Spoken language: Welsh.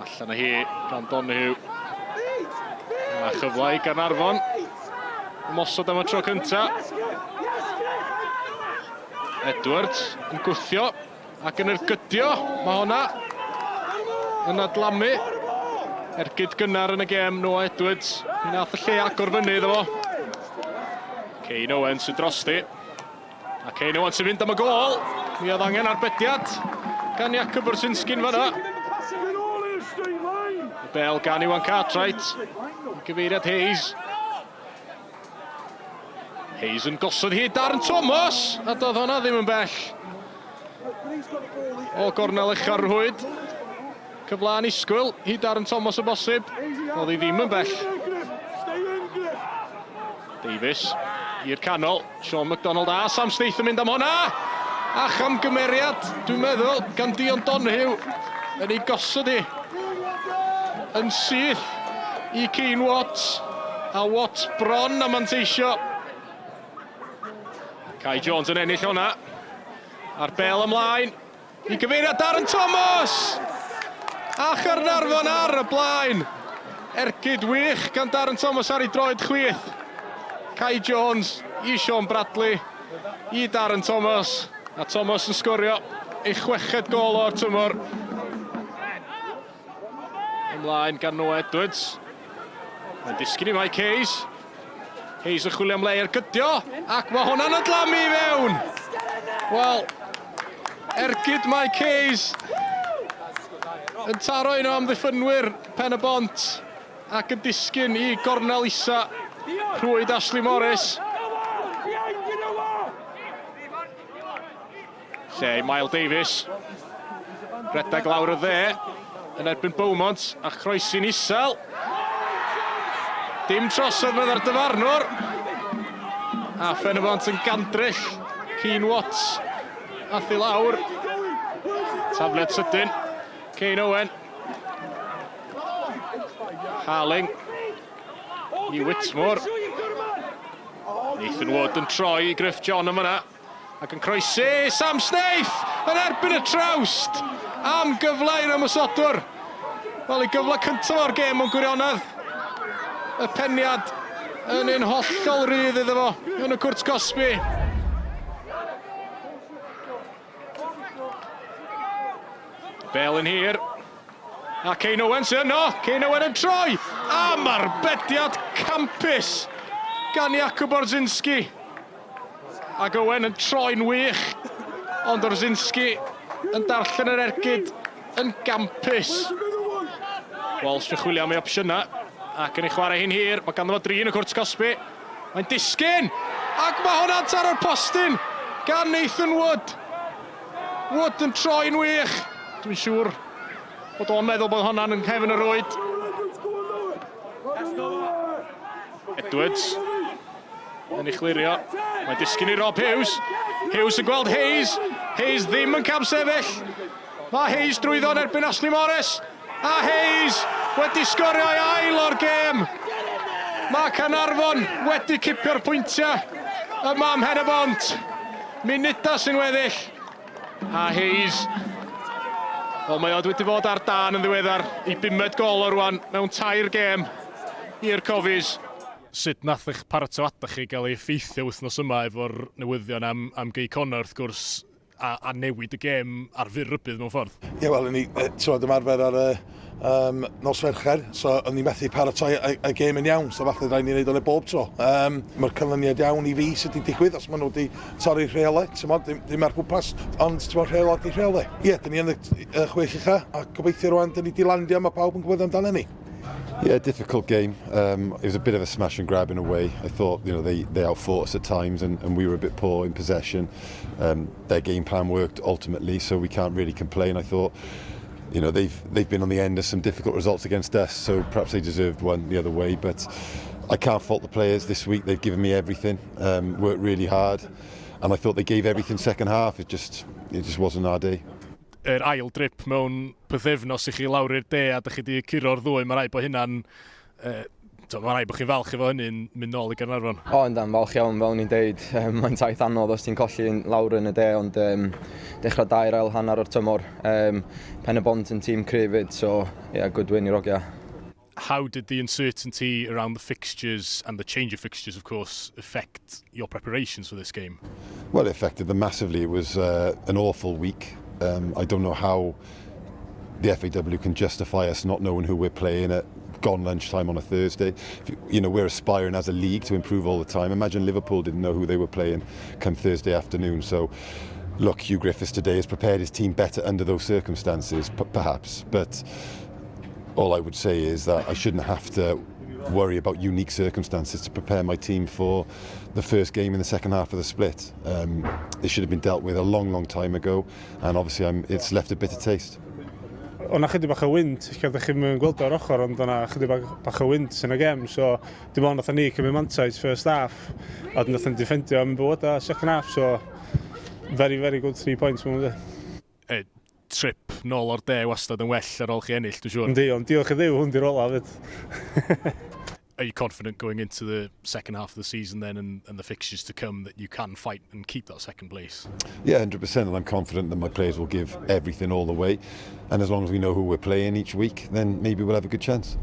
Allan â hi gan Donoghue. A chyfle i Gaernarfon. Ymosod am y tro cynta. Edwards yn gwthio ac yn ergydio. Mae honna yn adlamu. Ergyd gynnar yn y gêm, Noah Edwards. Mi nath y lle agor fyny iddo fo. Kane Owens sy'n drosti. A Kane Owens sy'n mynd am y gôl. Mi oedd angen arbediad gan Jakub Wrzinski'n fanna. Y bel gan Iwan Cartwright. Gyfeiriad Hayes. Hayes yn gosod hi Darren Thomas. A doedd hwnna ddim yn bell. O gornel ucha'r rhwyd. Cyfle annisgwyl i Darren Thomas o bosib. Oedd hi ddim yn bell. Davies i'r canol. Sean McDonald a Sam Snaith yn mynd am hwnna. A chamgymeriad, dwi'n meddwl, gan Dion Donoghue yn ei gosod hi yn syth i Kane Watts. A Watts bron a manteisio. Kai Jones yn ennill hwnna. A'r bel ymlaen. I gyfeiriad Darren Thomas! A Chaernarfon ar y blaen! Ergyd wych gan Darren Thomas ar ei droed chwith. Kai Jones i Sean Bradley, i Darren Thomas. A Thomas yn sgorio ei chweched gol o'r tymor. Ymlaen gan Noah Edwards. Mae'n disgyn i Mike Hayes. Hayes yn chwilio am le i'r gydio, ac mae hwnna'n adlamu i fewn! Wel, ergyd Mike Hayes yn taro un o amddiffynwyr Pen y Bont ac yn disgyn i gornel isa rhwyd Ashley Morris. Lle i Mael Davies. Rhedeg lawr y dde yn erbyn Beaumont a chroesi'n isel. Dim trosodd meddai'r dyfarnwr. A Phen-y-bont yn gandryll. Keen Watts ath i lawr. Tafliad sydyn. Kane Owen. Harling i Whitmore. Nathan Wood yn troi i Griff John am yna. Ac yn croesi Sam Snaith yn erbyn y trawst am gyfle i'r ymosodwr. Wel, ei gyfle cyntaf o'r gêm mewn gwirionedd. Y peniad yn un hollol rydd iddo fo yn y cwrt cosbi. Bel yn hir. A Kane Owen sy'n yno. Kane Owen yn troi. Am arbediad campus gan Jakub Orzinski. Ac Owen yn troi'n wych, ond Orzinski yn darllen yr ergyd yn gampus. Walsh yn chwilio am ei opsiynau ac yn ei chwarae hi'n hir. Mae ganddo fo dri yn y cwrt cosbi. Mae'n disgyn! Ac mae hwnna'n taro'r postyn gan Nathan Wood. Wood yn troi'n wych. Dwi'n siŵr bod o'n meddwl bod hwnna'n yng nghefn y rwyd. Edwards yn ei chlirio. Mae'n disgyn i Rob Hughes. Hughes yn gweld Hayes. Hayes ddim yn camsefyll. Mae Hayes drwyddo yn erbyn Ashley Morris. A Hayes wedi sgorio ei ail o'r gêm. Mae Caernarfon wedi cipio'r pwyntiau yma ym Mhen-y-bont. Munudau sy'n weddill. A Hayes, wel mae o wedi bod ar dân yn ddiweddar i bumed gol o rwan mewn tair gêm i'r Cofis. Sut nath eich paratoadau chi gael ei effeithio wythnos yma efo'r newyddion am, am Gei Connah wrth gwrs a, a newid y gêm ar fyr rybudd mewn ffordd? Ie, yeah, wel, o'n i, ti'n ymarfer ar y um, nos Fercher, so o'n i methu paratoi y, y gêm yn iawn, so falle rhaid ni wneud o'n bob tro. Um, Mae'r canlyniad iawn i fi sydd wedi digwydd, os maen nhw wedi torri'r rheolau, ti'n modd, ddim, ddim ar bwpas, ond ti'n modd, rheolau di rheolau. Ie, yeah, dyn ni yn y chwech ucha, a gobeithio rwan, dyn ni di landio, mae pawb yn gwybod amdano ni. Yeah, difficult game. Um, it was a bit of a smash and grab in a way. I thought, you know, they, they outfought us at times and, and we were a bit poor in possession. Um, their game plan worked ultimately, so we can't really complain. I thought, you know, they've, they've been on the end of some difficult results against us, so perhaps they deserved one the other way. But I can't fault the players this week. They've given me everything, um, worked really hard, and I thought they gave everything second half. It just, it just wasn't our day. Yr ail drip mewn pythefnos i chi lawr i'r de a dych chi 'di curo'r ddwy, mae rhaid bod hynna'n uh, Mae rhaid bod chi'n falch efo hynny'n mynd nôl i Gaernarfon. O, yndan, falch iawn, fel o'n i'n deud. Mae'n taith anodd os ti'n colli lawr yn y de, ond dechrau da i'r ail hanner o'r tymor. Pen y Bont yn tîm cryf fyd, so yeah, good win i'r hogia. How did the uncertainty around the fixtures and the change of fixtures, of course, affect your preparations for this game? Well, it affected them massively. It was an awful week. I don't know how the FAW can justify us not knowing who we're playing at gone lunchtime on a Thursday. If you, you know, we're aspiring as a league to improve all the time. Imagine Liverpool didn't know who they were playing come Thursday afternoon. So, look, Hugh Griffiths today has prepared his team better under those circumstances, perhaps. But all I would say is that I shouldn't have to worry about unique circumstances to prepare my team for the first game in the second half of the split. It should have been dealt with a long, long time ago, and obviously it's left a bitter taste. O'na chydig bach o wynt, lle ydych chi'n gweld o'r ochr, ond o'na chydig bach o wynt yn y gem, so dim ond nath ni cymryd mantais first half, a nath ni defendio am bywyda second half, so very, very good 3 points mwyn. Trip nôl o'r de wastad yn well ar ôl chi ennill, dwi'n siŵr. Yndi, ond diolch i Dduw, hwn di'r ola fyd. Are you confident going into the second half of the season then and the fixtures to come that you can fight and keep that second place? Yeah, 100%. And I'm confident that my players will give everything all the way. And as long as we know who we're playing each week, then maybe we'll have a good chance.